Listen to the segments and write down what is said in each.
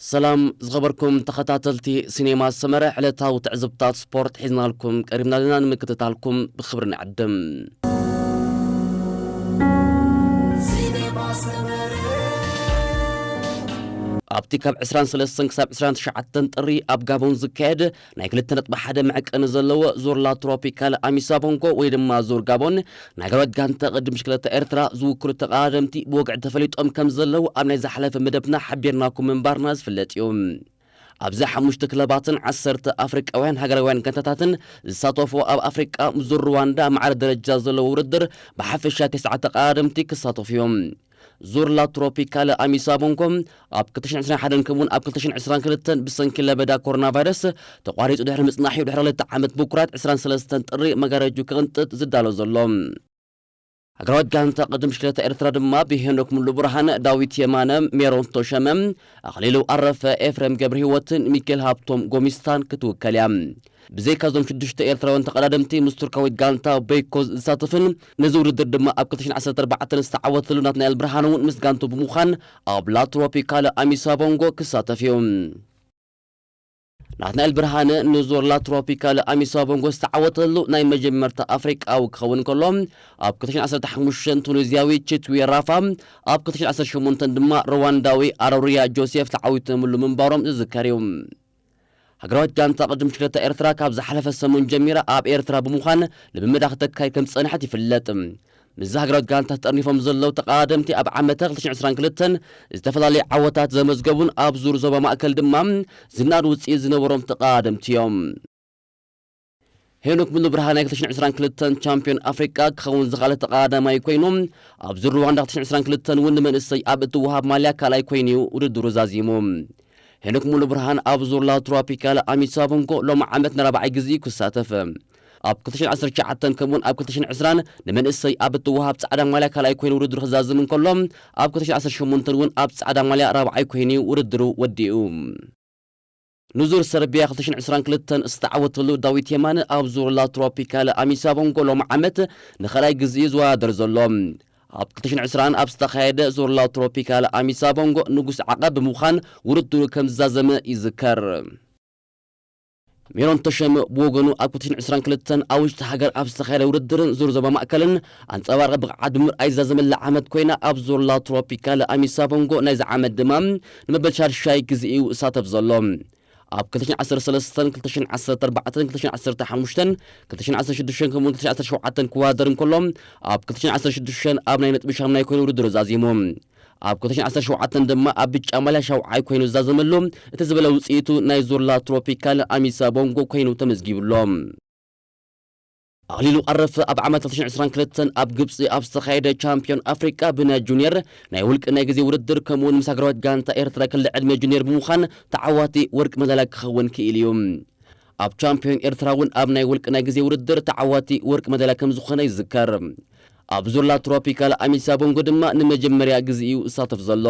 ሰላም ዝኸበርኩም ተኸታተልቲ ሲኔማ ሰመረ፣ ዕለታዊ ትዕዝብታት ስፖርት ሒዝናልኩም ቀሪብና ኣለና። ንምክትታልኩም ብኽብሪ ንዕድም። ኣብቲ ካብ ዕስራን ሰለስተን ክሳብ ዕስራን ትሽዓተን ጥሪ ኣብ ጋቦን ዝካየድ ናይ ክልተ ነጥቢ ሓደ መዐቀኒ ዘለዎ ዙር ላ ትሮፒካል ኣሚሳ ቦንጎ ወይ ድማ ዙር ጋቦን፣ ናይ ሃገራዊት ጋንታ ቅድም ሽክለታ ኤርትራ ዝውክሉ ተቐዳደምቲ ብወግዒ ተፈሊጦም ከም ዘለዉ ኣብ ናይ ዝሓለፈ መደብና ሓቢርናኩም ምንባርና ዝፍለጥ እዩ። ኣብዚ ሓሙሽተ ክለባትን ዓሰርተ ኣፍሪቃውያን ሃገራውያን ጋንታታትን ዝሳተፉ ኣብ ኣፍሪቃ ዙር ሩዋንዳ ማዕረ ደረጃ ዘለዎ ውድድር ብሓፈሻ ተስዓ ተቐዳደምቲ ክሳተፉ እዮም። ዙር ላ ትሮፒካል ኣሚሳ ቦንጎ ኣብ ክልተ ሽሕን ዕስራን ሓደን ከምኡውን ኣብ ክልተ ሽሕን ዕስራን ክልተን ብሰንኪ ለበዳ ኮሮና ቫይረስ ተቋሪጹ ድሕሪ ምጽናሕ እዩ ድሕሪ ክልተ ዓመት ብኩራት ዕስራን ሰለስተን ጥሪ መጋረጁ ክቕንጥጥ ዝዳሎ ዘሎ። ሃገራዊት ጋንታ ቅድም ሽክለታ ኤርትራ ድማ ብሄኖክ ሙሉ ብርሃን፣ ዳዊት የማነ፣ ሜሮን ተሸመ፣ ኣኽሊሉ ኣረፈ፣ ኤፍሬም ገብረ ህይወትን ሚኬል ሃብቶም ጎሚስታን ክትውከል እያ። ብዘይካ እዞም ሽዱሽተ ኤርትራውያን ተቐዳደምቲ ምስ ቱርካዊት ጋንታ ቤይኮ ዝሳተፍን ነዚ ውድድር ድማ ኣብ ክልተ ሽሕን ዓሰርተ ኣርባዕተን ዝተዓወተሉ ናትናኤል ብርሃነ እውን ምስ ጋንቱ ብምዃን ኣብ ላ ትሮፒካል ኣሚሳ ቦንጎ ክሳተፍ እዩ። ናትናኤል ብርሃነ ንዞር ላ ትሮፒካል ኣሚሳ ቦንጎ ዝተዓወተሉ ናይ መጀመርታ ኣፍሪቃዊ ክኸውን ከሎ፣ ኣብ ክልተ ሽሕን ዓሰርተ ሓሙሽተን ቱኒዝያዊ ቺትዊ ራፋ፣ ኣብ ክልተ ሽሕን ዓሰርተ ሸሞንተን ድማ ሩዋንዳዊ ኣሮሪያ ጆሴፍ ተዓዊቶምሉ ምንባሮም ዝዝከር እዩ። ሃገራዊት ጋንታ ቅድም ሽክለታ ኤርትራ ካብ ዝሓለፈ ሰሙን ጀሚራ ኣብ ኤርትራ ብምዃን ልምምዳ ክተካይ ከም ዝጸንሐት ይፍለጥ። ምስዚ ሃገራዊት ጋንታ ተጠርኒፎም ዘለዉ ተቐዳደምቲ ኣብ ዓመተ ክልተ ሽሕን ዕስራን ክልተን ዝተፈላለዩ ዓወታት ዘመዝገቡን ኣብ ዙር ዞባ ማእከል ድማ ዝነኣድ ውጽኢት ዝነበሮም ተቐዳደምቲ እዮም። ሄኖክ ሙሉ ብርሃን ናይ ክልተ ሽሕን ዕስራን ክልተን ቻምፒዮን ኣፍሪቃ ክኸውን ዝኽኣለ ተቐዳዳማይ ኮይኑ፣ ኣብ ዙር ሩዋንዳ ክልተ ሽሕን ዕስራን ክልተን እውን ንመንእሰይ ኣብ እትወሃብ ማልያ ካልኣይ ኮይኑ እዩ ውድድሩ ዛዚሙ። ሄኖክ ሙሉ ብርሃን ኣብ ዙር ላ ትሮፒካል ኣሚሳ ቦንጎ ሎሚ ዓመት ንራብዓይ ግዜ እዩ ክሳተፍ። ኣብ ክልተ ሽሕን ዓሰርተ ትሽዓተን ከምኡውን ኣብ ክልተ ሽሕን ዕስራን ንመንእሰይ ኣብ እትወሃብ ጻዕዳ ማልያ ካልኣይ ኮይኑ ውድድሩ ክዛዝም እንከሎ፣ ኣብ ክልተ ሽሕን ዓሰርተ ሸሞንተን እውን ኣብ ጻዕዳ ማልያ ራብዓይ ኮይኑ ውድድሩ ወዲኡ። ንዙር ሰርቢያ ክልተ ሽሕን ዕስራን ክልተን ዝተዓወተሉ ዳዊት የማነ ኣብ ዙር ላ ትሮፒካል ኣሚሳ ቦንጎ ሎሚ ዓመት ንኻልኣይ ግዜ እዩ ዝወዳደር ዘሎ። ኣብ ክልተ ሽሕን ዕስራን ኣብ ዝተኻየደ ዙር ላ ትሮፒካል ኣሚሳ ቦንጎ ንጉስ ዓቐብ ብምዃን ውድድሩ ከም ዝዛዘመ ይዝከር። ሜሮን ተሸመ ብወገኑ ኣብ ክልተ ሽሕን ዕስራን ክልተን ኣብ ውሽጢ ሃገር ኣብ ዝተኻየደ ውድድርን ዙር ዞባ ማእከልን ኣንጸባራቒ ብቕዓት ብምርኣይ ዝዛዘመላ ዓመት ኮይና ኣብ ዙር ላ ትሮፒካል ኣሚሳ ቦንጎ ናይዚ ዓመት ድማ ንመበል ሻድሻይ ግዜ እዩ ዝሳተፍ ዘሎ። ኣብ ክልተ ሽሕን ዓሰርተ ሰለስተን፣ ክልተ ሽሕን ዓሰርተ ኣርባዕተን፣ ክልተ ሽሕን ዓሰርተ ሓሙሽተን፣ ክልተ ሽሕን ዓሰርተ ሽዱሽተን ከምኡውን ክልተ ሽሕን ዓሰርተ ሸውዓተን ክወዳደር እንከሎ፣ ኣብ ክልተ ሽሕን ዓሰርተ ሽዱሽተን ኣብ ናይ ነጥቢ ሻምናይ ኮይኑ ውድድሩ ዛዚሙ። ኣብ ክልተ ሽሕን ዓሰርተ ሸውዓተን ድማ ኣብ ብጫ ማልያ ሻውዓይ ኮይኑ ዝዛዘመሉ እቲ ዝበለ ውጽኢቱ ናይ ዙር ላ ትሮፒካል ኣሚሳ ቦንጎ ኮይኑ ተመዝጊብሎ። ኣኽሊሉ ኣረፈ ኣብ ዓመት ክልተ ሽሕን ዕስራን ክልተን ኣብ ግብጺ ኣብ ዝተኻየደ ቻምፒዮን ኣፍሪቃ ብናይ ጁኒየር ናይ ውልቂ ናይ ግዜ ውድድር ከምኡውን ምስ ሃገራዊት ጋንታ ኤርትራ ክልተ ዕድመ ጁኒየር ብምዃን ተዓዋቲ ወርቂ መዳልያ ክኸውን ክኢሉ እዩ። ኣብ ቻምፒዮን ኤርትራ እውን ኣብ ናይ ውልቂ ናይ ግዜ ውድድር ተዓዋቲ ወርቂ መዳልያ ከም ዝኾነ ይዝከር። ኣብ ዙር ላ ትሮፒካል ኣሚሳ ቦንጎ ድማ ንመጀመርያ ግዜ እዩ ዝሳተፍ ዘሎ።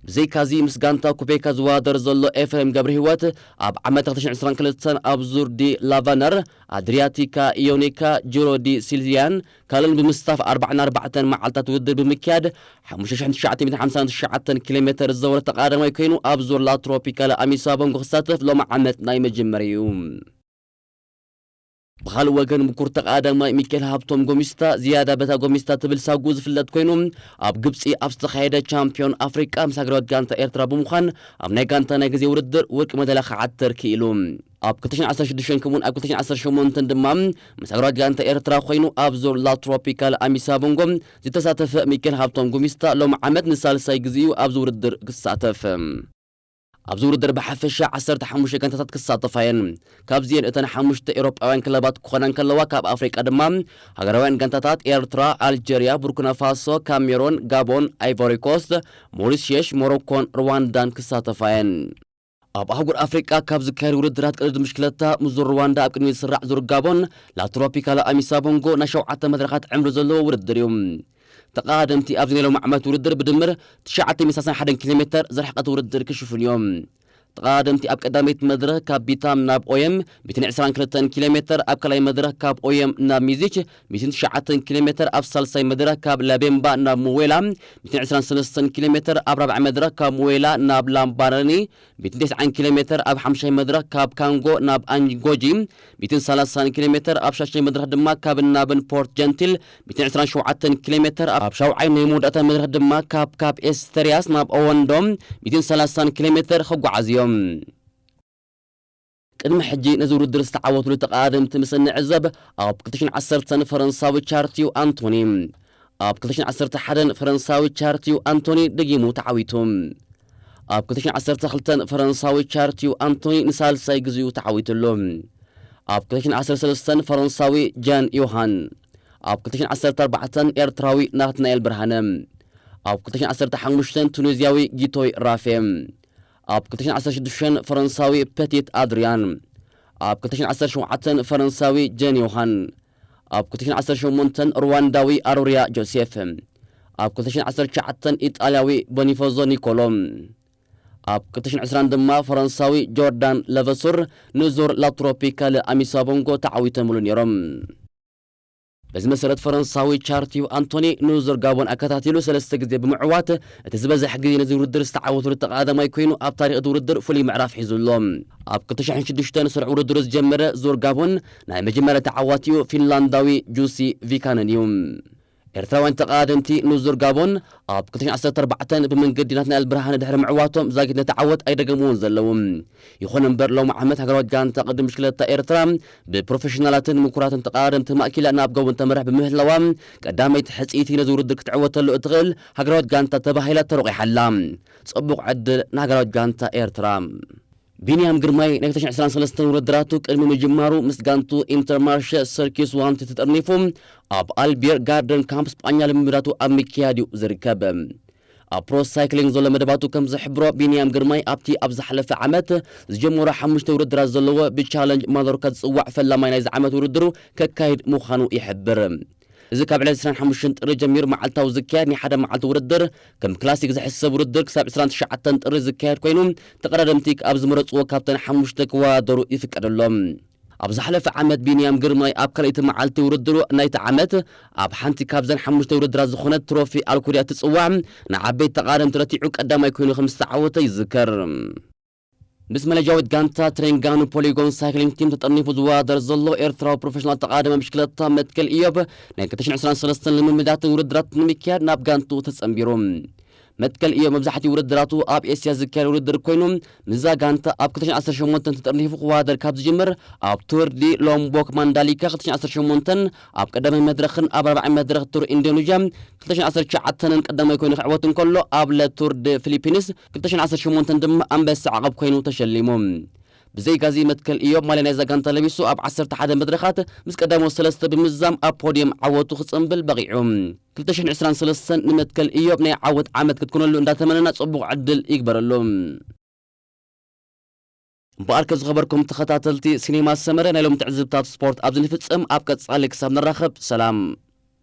ብዘይካዚ ምስ ጋንታ ኩቤካ ዝወዳደር ዘሎ ኤፍሬም ገብረ ህይወት ኣብ ዓመት ክልተ ሽሕን ዕስራን ክልተን ኣብ ዙር ዲ ላቫነር፣ ኣድሪያቲካ ኢዮኒካ፣ ጂሮ ዲ ሲልዚያን ካልኦን ብምስታፍ ኣርባዓን ኣርባዕተን መዓልታት ውድድር ብምክያድ ሓሙሽተ ሽሕን ትሽዓተ ሚእትን ሓምሳን ትሽዓተን ኪሎ ሜተር ዝዘወረ ተቐዳዳማይ ኮይኑ ኣብ ዙር ላ ትሮፒካል ኣሚሳ ቦንጎ ክሳተፍ ሎሚ ዓመት ናይ መጀመርያ እዩ። ብኻልእ ወገን ምኩር ተቐዳዳማይ ሚኬል ሃብቶም ጎሚስታ ዝያዳ በታ ጎሚስታ ትብል ሳጉ ዝፍለጥ ኮይኑ ኣብ ግብጺ ኣብ ዝተኻየደ ቻምፒዮን ኣፍሪቃ ምስ ሃገራዊት ጋንታ ኤርትራ ብምዃን ኣብ ናይ ጋንታ ናይ ግዜ ውድድር ወርቂ መዳልያ ክዓትር ክኢሉ። ኣብ ክልተ ሽሕን ዓሰርተ ሽዱሽተን ከምኡውን ኣብ ክልተ ሽሕን ዓሰርተ ሸሞንተን ድማ ምስ ሃገራዊት ጋንታ ኤርትራ ኮይኑ ኣብ ዞላ ትሮፒካል ኣሚሳ ቦንጎ ዝተሳተፈ ሚኬል ሃብቶም ጉሚስታ ሎሚ ዓመት ንሳልሳይ ግዜኡ ኣብዚ ውድድር ክሳተፍ። ኣብዚ ውድድር ብሓፈሻ ዓሰርተ ሓሙሽተ ጋንታታት ክሳተፋ እየን። ካብዚኤን እተን ሓሙሽተ ኤውሮጳውያን ክለባት ክኾና እንከለዋ፣ ካብ ኣፍሪቃ ድማ ሃገራውያን ጋንታታት ኤርትራ፣ ኣልጀርያ፣ ቡርኪና ፋሶ፣ ካሜሮን፣ ጋቦን፣ ኣይቮሪ ኮስት፣ ሞሪሽየሽ፣ ሞሮኮን ሩዋንዳን ክሳተፋ እየን። ኣብ ኣህጉር ኣፍሪቃ ካብ ዝካየዱ ውድድራት ቅድድም ብሽክለታ፣ ምስ ዙር ሩዋንዳ ኣብ ቅድሚት ዝስራዕ ዙር ጋቦን፣ ላትሮፒካላ ኣሚሳ ቦንጎ ናይ ሸውዓተ መድረኻት ዕምሪ ዘለዎ ውድድር እዩ። ተቐዳደምቲ ኣብዚ ናይ ሎሚ ዓመት ውድድር ብድምር ትሽዓተ ሚእቲ ሰላሳን ሓደን ኪሎ ሜተር ዝርሕቀት ውድድር ክሽፍኑ እዮም። ተቐዳደምቲ ኣብ ቀዳመይቲ መድረኽ ካብ ቢታም ናብ ኦየም ሚእትን ዕስራን ክልተን ኪሎ ሜተር፣ ኣብ ካልኣይ መድረኽ ካብ ኦየም ናብ ሚዚች ሚእትን ትሽዓተን ኪሎ ሜተር፣ ኣብ ሳልሳይ መድረኽ ካብ ላቤምባ ናብ ሙዌላ ሚእትን ዕስራን ሰለስተን ኪሎ ሜተር፣ ኣብ ራብዓይ መድረኽ ካብ ሙዌላ ናብ ላምባረኒ ሚእትን ተስዓን ኪሎ ሜተር፣ ኣብ ሓምሻይ መድረኽ ካብ ካንጎ ናብ ኣንጎጂ ሚእትን ሰላሳን ኪሎ ሜተር፣ ኣብ ሻሻይ መድረኽ ድማ ካብ ናብን ፖርት ጀንቲል ሚእትን ዕስራን ሸውዓተን ኪሎ ሜተር፣ ኣብ ሻውዓይ ናይ መወዳእታ መድረኽ ድማ ካብ ካብ ኤስተርያስ ናብ ኦወንዶ ሚእትን ሰላሳን ኪሎ ሜተር ክጓዓዙ እዮም። ቅድሚ ሕጂ ነዚ ውድድር ዝተዓወትሉ ተቐዳደምቲ ምስ እንዕዘብ፣ ኣብ ክልተ ሽሕን ዓሰርተን ፈረንሳዊ ቻርቲው ኣንቶኒ፣ ኣብ ክልተ ሽሕን ዓሰርተ ሓደን ፈረንሳዊ ቻርቲው ኣንቶኒ ደጊሙ ተዓዊቱ። ኣብ ክልተ ሽሕን ዓሰርተ ክልተን ፈረንሳዊ ቻርቲው ኣንቶኒ ንሳልሳይ ግዜኡ ተዓዊቱ ኣሎ። ኣብ ክልተ ሽሕን ዓሰርተ ሰለስተን ፈረንሳዊ ጃን ዮሃን፣ ኣብ ክልተ ሽሕን ዓሰርተ ኣርባዕተን ኤርትራዊ ናትናኤል ብርሃነ፣ ኣብ ክልተ ሽሕን ዓሰርተ ሓሙሽተን ቱኒዝያዊ ጊቶይ ራፌ፣ ኣብ ክልተ ሽሕን ዓሰርተ ሽዱሽተን ፈረንሳዊ ፐቲት ኣድሪያን፣ ኣብ ክልተ ሽሕን ዓሰርተ ሸውዓተን ፈረንሳዊ ጀን ዮሃን፣ ኣብ ክልተ ሽሕን ዓሰርተ ሸሞንተን ሩዋንዳዊ ኣሮሪያ ጆሴፍ፣ ኣብ ክልተ ሽሕን ዓሰርተ ትሽዓተን ኢጣልያዊ ቦኒፎዞ ኒኮሎ፣ ኣብ ክልተ ሽሕን ዕስራን ድማ ፈረንሳዊ ጆርዳን ለቨሱር ንዙር ላትሮፒካል ኣሚሳቦንጎ ተዓዊቶምሉ ነይሮም። በዚ መሰረት ፈረንሳዊ ቻርቲው ኣንቶኒ ንዙር ጋቦን ኣከታቲሉ ሰለስተ ግዜ ብምዕዋት እቲ ዝበዝሕ ግዜ ነዚ ውድድር ዝተዓወተሉ ተቐዳዳማይ ኮይኑ ኣብ ታሪኽ እቲ ውድድር ፍሉይ ምዕራፍ ሒዙ ኣሎ። ኣብ ክልተ ሽሕን ሽዱሽተን ስሩዕ ውድድሩ ዝጀመረ ዙር ጋቦን ናይ መጀመርያ ተዓዋቲኡ ፊንላንዳዊ ጁሲ ቪካነን እዩ። ኤርትራውያን ተቐዳደምቲ ንዙር ጋቦን ኣብ ክልተ ሽሕን ዓሰርተ ኣርባዕተን ብመንገዲ ናትናኤል ብርሃነ ድሕሪ ምዕዋቶም ዛጊት ነቲ ዓወት ኣይደገምዎን ዘለዉ። ይኹን እምበር ሎም ዓመት ሃገራዊት ጋንታ ቅድድም ብሽክለታ ኤርትራ ብፕሮፌሽናላትን ምኩራትን ተቐዳደምቲ ማእኪላ ናብ ጋቦን ተመርሕ ብምህላዋ ቀዳመይቲ ሕጽይቲ ነዚ ውድድር ክትዕወተሉ እትኽእል ሃገራዊት ጋንታ ተባሂላ ተሮቒሓ ኣላ። ጽቡቕ ዕድል ንሃገራዊት ጋንታ ኤርትራ። ቢንያም ግርማይ ናይ ክልተ ሽሕን ዕስራን ሰለስተን ውድድራቱ ቅድሚ ምጅማሩ ምስ ጋንቱ ኢንተርማርሸ ሰርኪስ ዋንቲ ተጠርኒፉ ኣብ ኣልቢየር ጋርደን ካምፕ ስጳኛ ልምምዳቱ ኣብ ምክያድ እዩ ዝርከብ። ኣብ ፕሮ ሳይክሊንግ ዘሎ መደባቱ ከም ዝሕብሮ ቢንያም ግርማይ ኣብቲ ኣብ ዝሓለፈ ዓመት ዝጀመሮ ሓሙሽተ ውድድራት ዘለዎ ብቻለንጅ ማዞርካ ዝጽዋዕ ፈላማይ ናይዚ ዓመት ውድድሩ ከካይድ ምዃኑ ይሕብር። እዚ ካብ ዕለት ዕስራን ሓሙሽተን ጥሪ ጀሚሩ መዓልታዊ ዝካየድ ናይ ሓደ መዓልቲ ውድድር ከም ክላሲክ ዝሕሰብ ውድድር ክሳብ ዕስራን ትሽዓተን ጥሪ ዝካየድ ኮይኑ ተቐዳደምቲ ኣብ ዝመረጽዎ ካብተን ሓሙሽተ ክወዳደሩ ይፍቀደሎም። ኣብ ዝሓለፈ ዓመት ቢንያም ግርማይ ኣብ ካልኣይቲ መዓልቲ ውድድሩ ናይቲ ዓመት ኣብ ሓንቲ ካብዘን ሓሙሽተ ውድድራት ዝኾነት ትሮፊ ኣልኩድያ ትጽዋዕ ንዓበይቲ ተቐዳደምቲ ረቲዑ ቀዳማይ ኮይኑ ከም ዝተዓወተ ይዝከር። ምስ መለጃዊት ጋንታ ትሬንጋኑ ፖሊጎን ሳይክሊንግ ቲም ተጠርኒፉ ዝወዳደር ዘሎ ኤርትራዊ ፕሮፌሽናል ተቐዳዳሚ ብሽክለታ መትከል ኢዮብ ናይ ክልተ ሽሕን ዕስራን ሰለስተን ልምምዳትን ውድድራት ንምክያድ ናብ ጋንቱ ተጸንቢሩ። መትከል ኢዮብ መብዛሕትኡ ውድድራቱ ኣብ ኤስያ ዝካየድ ውድድር ኮይኑ ምስዛ ጋንታ ኣብ ክልተ ሽሕን ዓሰርተ ሸሞንተን ተጠርኒፉ ክወዳደር ካብ ዝጅምር ኣብ ቱር ዲ ሎምቦክ ማንዳሊካ ክልተ ሽሕን ዓሰርተ ሸሞንተን ኣብ ቀዳማይ መድረኽን ኣብ ራብዓይ መድረኽ ቱር ኢንዶኔዥያ ክልተ ሽሕን ዓሰርተ ትሽዓተን ቀዳማይ ኮይኑ ክዕወት እንከሎ ኣብ ለቱር ደ ፊሊፒንስ ክልተ ሽሕን ዓሰርተ ሸሞንተን ድማ ኣንበሳ ዓቐብ ኮይኑ ተሸሊሙ። ብዘይጋዚ መትከል ኢዮብ ማልያ ናይዛ ጋንታ ለቢሱ ኣብ ዓሰርተ ሓደ መድረኻት ምስ ቀዳሞት ሰለስተ ብምዝዛም ኣብ ፖድየም ዓወቱ ክጽንብል በቒዑ። ክልተ ሽሕን ዕስራን ሰለስተን ንመትከል ኢዮብ ናይ ዓወት ዓመት ክትኮነሉ እንዳተመነና ጽቡቕ ዕድል ይግበረሉ። እምበኣርከ ዝኸበርኩም ተኸታተልቲ ሲኔማ ሰመረ ናይ ሎም ትዕዝብታት ስፖርት ኣብዚ ንፍጽም። ኣብ ቀጻሊ ክሳብ ንራኸብ ሰላም።